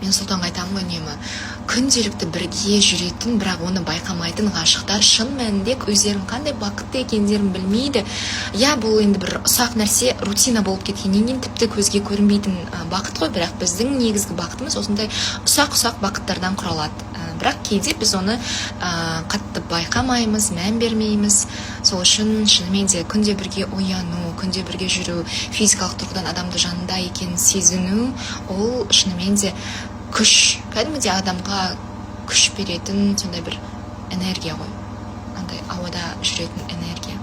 Мен Сұлтанға айтамын ғой үнемі: күнделікті бірге жүретін, бірақ оны байқамайтын ғашықтар шын мәнінде өздерінің қандай бақытты екендерін білмейді. Иә, бұл енді бір ұсақ нәрсе, рутина болып кеткеннен кейін тіпті көзге көрінбейтін бақыт қой. Бірақ біздің негізгі бақытымыз осындай ұсақ ұсақ бақыттардан құралады. Бірақ кейде біз оны қатты байқамаймыз, мән бермейміз. Сол үшін шынымен де күнде бірге ояну, күнде бірге жүру, физикалық тұрғыдан адамды жанында екенін сезіну, ол шынымен де күш, кәдімгідей адамға күш беретін сондай бір энергия ғой, андай ауада жүретін энергия.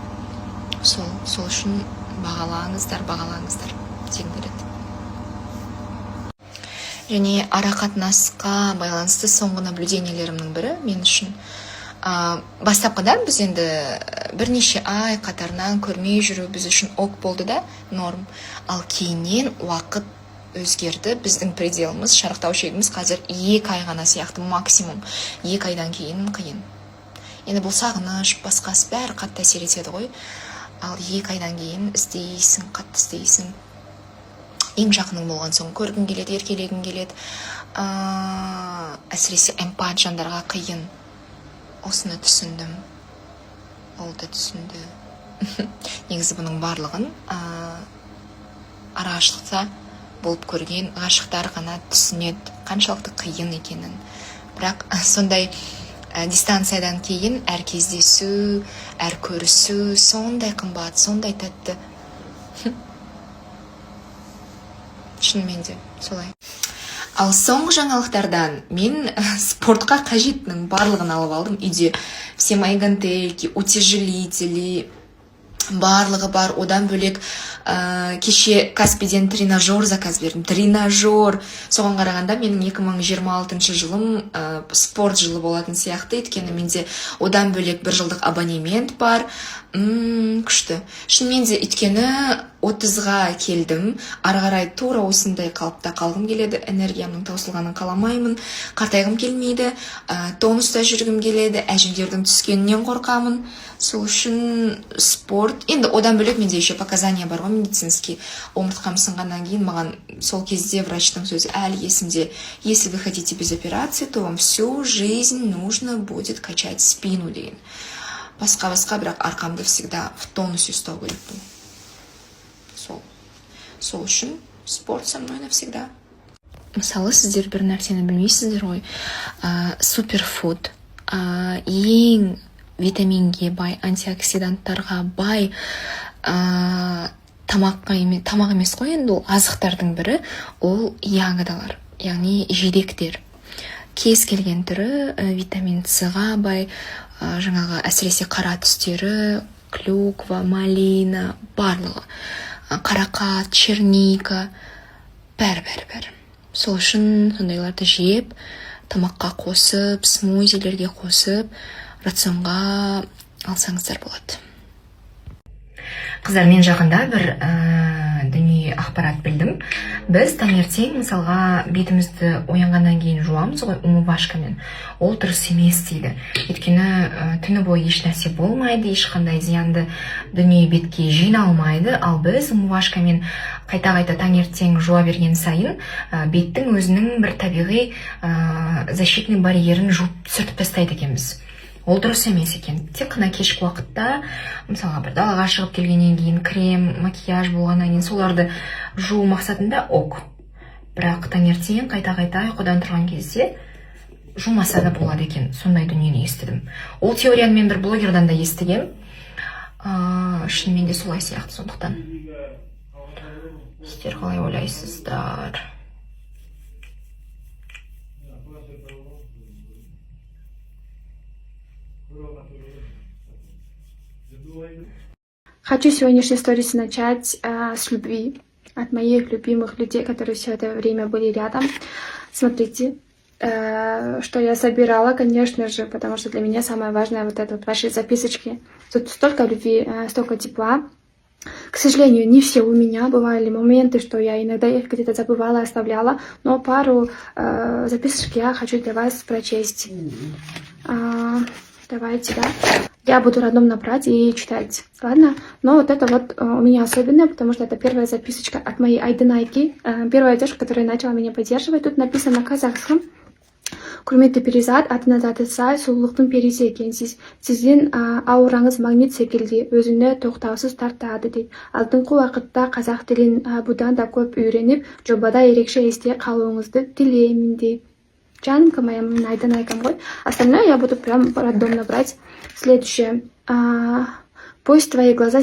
Сол үшін бағалаңыздар, бағалаңыздар дегім келеді. Және ара қатынасқа байланысты соңғы наблюдениелерімнің бірі мен үшін, бастапқыда біз енді бірнеше ай қатарынан көрмей жүру біз үшін ок болды да, норм. Ал кейіннен уақыт өзгерді, біздің пределіміз, шарықтау шегіміз қазір 2 ай ғана сияқты, максимум. 2 айдан кейін қиын. Енді бұл сағыныш, басқасы, бәрі қатты әсер етеді ғой. Ал 2 айдан кейін іздейсің, қатты іздейсің. Ең жақының болған соң көргің келеді, еркелегің келеді. Әсіресе эмпат жандарға қиын. Осыны түсіндім, ол да түсінді. Негізі бұның барлығын арақашықтықта болып көрген ғашықтар ғана түсінеді қаншалықты қиын екенін. Бірақ сондай дистанциядан кейін әр кездесу, әр көрісу сондай қымбат, сондай тәтті. Шынымен де солай. Ал соңғы жаңалықтардан: мен спортқа қажеттінің барлығын алып алдым. Үйде все мои гантельки, утяжелители, барлығы бар. Одан бөлек, кеше Каспиден тренажер заказ бердім, тренажер. Соған қарағанда менің 2026 жылым спорт жылы болатын сияқты, өйткені менде одан бөлек бір жылдық абонемент бар. Күшті шынымен де, өйткені 30-ға келдім, ары қарай тура осындай қалыпта қалғым келеді. Энергиямның таусылғанын қаламаймын, қартайғым келмейді, тонуста жүргім келеді, әжімдердің түскенінен қорқамын. Сол үшін спорт. Енді одан бөлек менде еще показания бар ғой медицинский: омыртқам сынғаннан кейін маған сол кезде врачтың сөзі әлі есімде: «Если вы хотите без операции, то вам всю жизнь нужно будет качать спину», — деген. Басқа басқа, бірақ арқамды всегда в тонусе ұстау керекпін. Сол үшін спорт со мной навсегда. Мысалы, сіздер бір нәрсені білмейсіздер ғой: суперфуд, ең витаминге бай, антиоксиданттарға бай тамаққа еме, тамақ емес қой енді, ол азықтардың бірі, ол ягодалар, яғни жидектер, кез келген түрі витамин С-ға бай, жаңағы әсіресе қара түстері, клюква, малина, барлығы, қарақат, черника, бәрі, бәрі, бәрі. Сол үшін сондайларды жеп, тамаққа қосып, смузилерге қосып, рационға алсаңыздар болады. Қыздар, мен жақында бір дүние, ақпарат білдім. Біз таңертең, мысалға, бетімізді оянғаннан кейін жуамыз ғой умывашкамен. Ол дұрыс емес дейді, өйткені түні бойы еш нәрсе болмайды, ешқандай зиянды дүние бетке жиналмайды. Ал біз умывашкамен қайта қайта таңертең жуа берген сайын беттің өзінің бір табиғи защитный барьерін жуып, сүртіп тастайды екенбіз. Ол дұрыс емес екен. Тек қана кешкі уақытта, мысалға, бір далаға шығып келгеннен кейін, крем, макияж болғаннан кейін соларды жуу мақсатында ок. Бірақ таңертең қайта қайта ұйқыдан тұрған кезде жумаса да болады екен. Сондай дүниені естідім. Ол теорияны мен бір блогердан да естігем. Шынымен де солай сияқты. Сондықтан сіздер қалай ойлайсыздар? Хочу сегодняшний сторис начать с любви от моих любимых людей, которые все это время были рядом. Смотрите, что я собирала, конечно же, потому что для меня самое важное вот это вот ваши записочки. Тут столько любви, столько тепла. К сожалению, не все у меня. Бывали моменты, что я иногда их где-то забывала, оставляла, но пару записочек я хочу для вас прочесть. Давайте, да. Я буду рандомно брать и читать, ладно? Но вот это вот у меня особенное, потому что это первая записочка от моей Айдынайки, первая девушка, которая начала меня поддерживать. Тут написано на казахском. Құрметті Перизат, атына заты сай сұлулықтың перісі екенсіз. Сіздің аураңыз магнит секілді өзіне тоқтаусыз тартады дейді. Алдағы уақытта қазақ тілін бұдан да көп үйреніп, жобада ерекше есте қалуыңызды тілеймін дейді. Жанымка моя, Айдынайкам ғой. Остальное я буду прям рандомно брать. Следующее. Пусть твои глаза